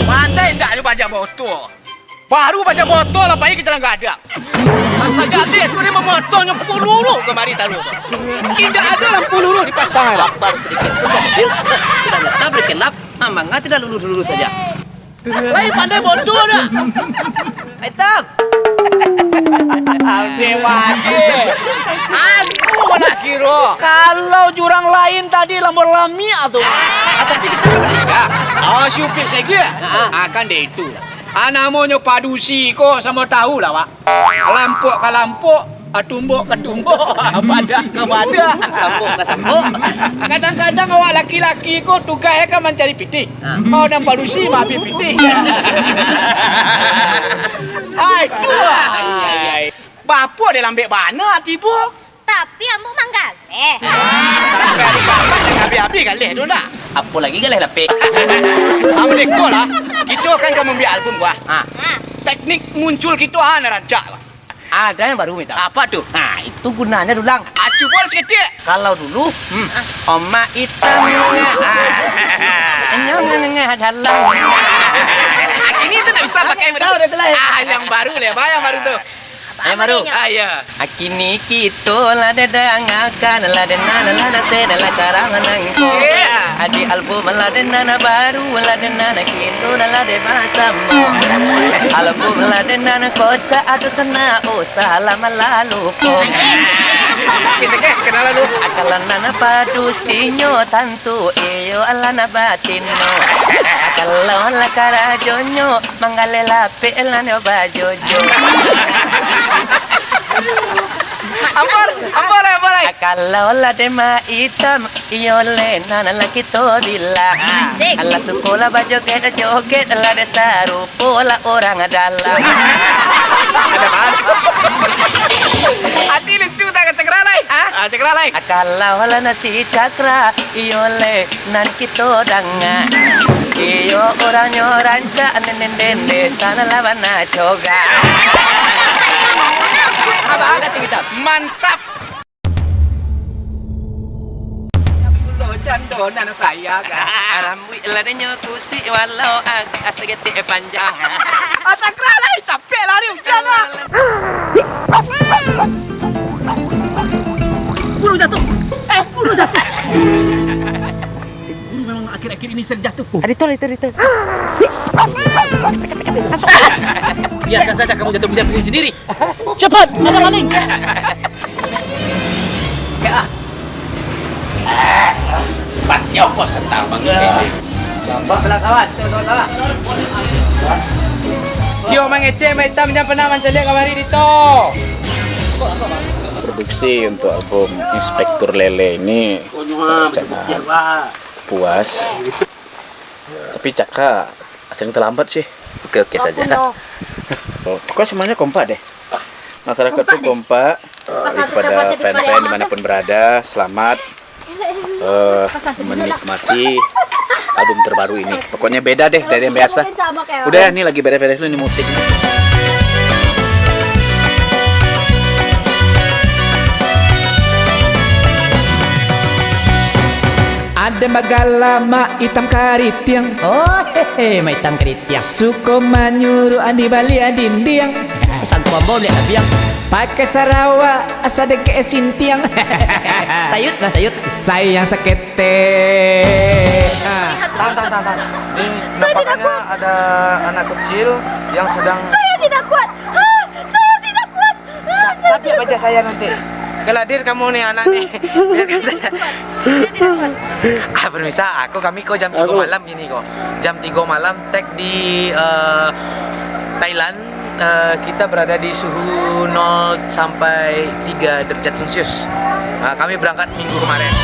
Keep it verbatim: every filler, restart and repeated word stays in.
Pandai ndak ado bajak motor? Baru bajak motor lah pai ka jalan gadang. Asa jaleh tu dia mamotornyo lampu luruih kamari taruih. Indak ado lampu luruih dipasang lah. Sabar sadikit. Sudah, sudah berkelap, ah, manga tidak lurus-lurus saja. Lai pandai bodoh dah. Hitam. Abdeh mati. Aku nak kiro. Kalau jurang lain tadi lambur lamiak tu. Ah, tapi kita kan tidak. Oh, si Upik Sege. Ah, kan dia itu. Ah, namonyo padusi ko samo tahu lah, Wak. Lampok ka lampok, ah, tumbok ka tumbok, ah, badak ka badak. Sampuk ka sampuk. Kadang-kadang awak laki-laki ko tugasnyo kan mancari pitih. Ah. Kau nan padusi mah pitih. Ai, tu lah. Ai, ai. Bapo dia lambek bana tibo? Tapi ambo manggaleh. Habis-habis galeh tu ndak? Apo lagi galeh lapek? Ambo deko lah. Kito kan ka mambuek album, Wak. Ha. Ha. Teknik muncul kito, ha, nan rancak, Wak. Ada yang baru, Mitam. Apa tu? Nah, itu gunanya, Dulang. Ah, cubo lah saketek. Kalau dulu, hmm, omak itam nengah. Ah. Nengah, nengah dalam. Ah, kini tu ndak bisa pakai. Tahu dah tu lah. Ah, yang baru lah, apa yang baru tu? Yang baru? Ah, iya. Kini kito lah didangakan, lah dinan, lah disen, lah karang nangko. Iya. Adi album lah dinan baru, lah dinan kito lah dipasamo. Album lah dinan kocak, aduh, sana usah lama lalu ko. Oke, oke, kenal dulu. Kalau nan padusinyo tantu iyo alah nan batino. Kalau lah karajonyo manggaleh lapek lah nyo bajojo. Ampun, ampun, ampun. Kalau lah dema itam, iyo le nan lah kito bilang. Asik. Alah suko lah bajoget-joget lah dek sarupo lah urang dalam. Ada bahan. Ati lucu tak, Cakra lai? Ah? Ah, Cakra lai. Kalau lah nasi Cakra, iyo le nan kito danga. Iyo urangnyo rancak, nenden dende, sana lah bana coga. Abang kata kita, mantap. Pulo cando nan saya kan. Rambuik lah denyo kusuik walau agak saketek panjang. Ah, Cakra lai, capek lari hujan lah. Guru jatuh. Eh, guru jatuh. Eh, guru memang akhir-akhir ini sering jatuh. Adi tol, itu, itu. Capek, capek, capek. Masuk. Biarkan saja kamu jatuh, bisa berdiri sendiri. Cepat, ada maling. Ya. Patio pos kentang, Bang. Ya. Bapak belakang, saudara. Yo mangecek, Mak Itam jan pernah mancaliak kamari, Dito. Produksi untuk album Inspektur Lele ini sangat puas. Tapi Cakra sering terlambat sih. Oke, oke saja. Oh, pokoknya semuanya kompak deh. Masyarakat tuh kompak. Jadi kepada fans-fans dimanapun berada, selamat, eh, menikmati album terbaru ini. Pokoknya beda deh dari yang biasa. Udah ya, ini lagi beres-beres dulu nih musik. Ada bagala Mak Itam Karitiang. Oh, hehe, Mak Itam Karitiang. Suko manyuruah di baliak dindiang. Sangko ambo liak tabiang. Pakai sarawak, asa dek sintiang. Sayut lah, sayut. Sayang saketek. Ah. Tahan, tahan, tahan, tahan. Ini nampaknya ada anak kecil yang sedang. Saya tidak kuat. Ah, saya tidak kuat. Ah, saya tidak kuat. Tapi apa aja saya nanti. Kaladir kamu nih anak nih. Biarkan saya. Saya tidak kuat. Ah, permisa, aku kami kok jam tiga malam gini kok. Jam tiga malam tag di, eh, Thailand. Eh, kita berada di suhu nol sampai tiga derajat Celcius. Ah, kami berangkat minggu kemarin.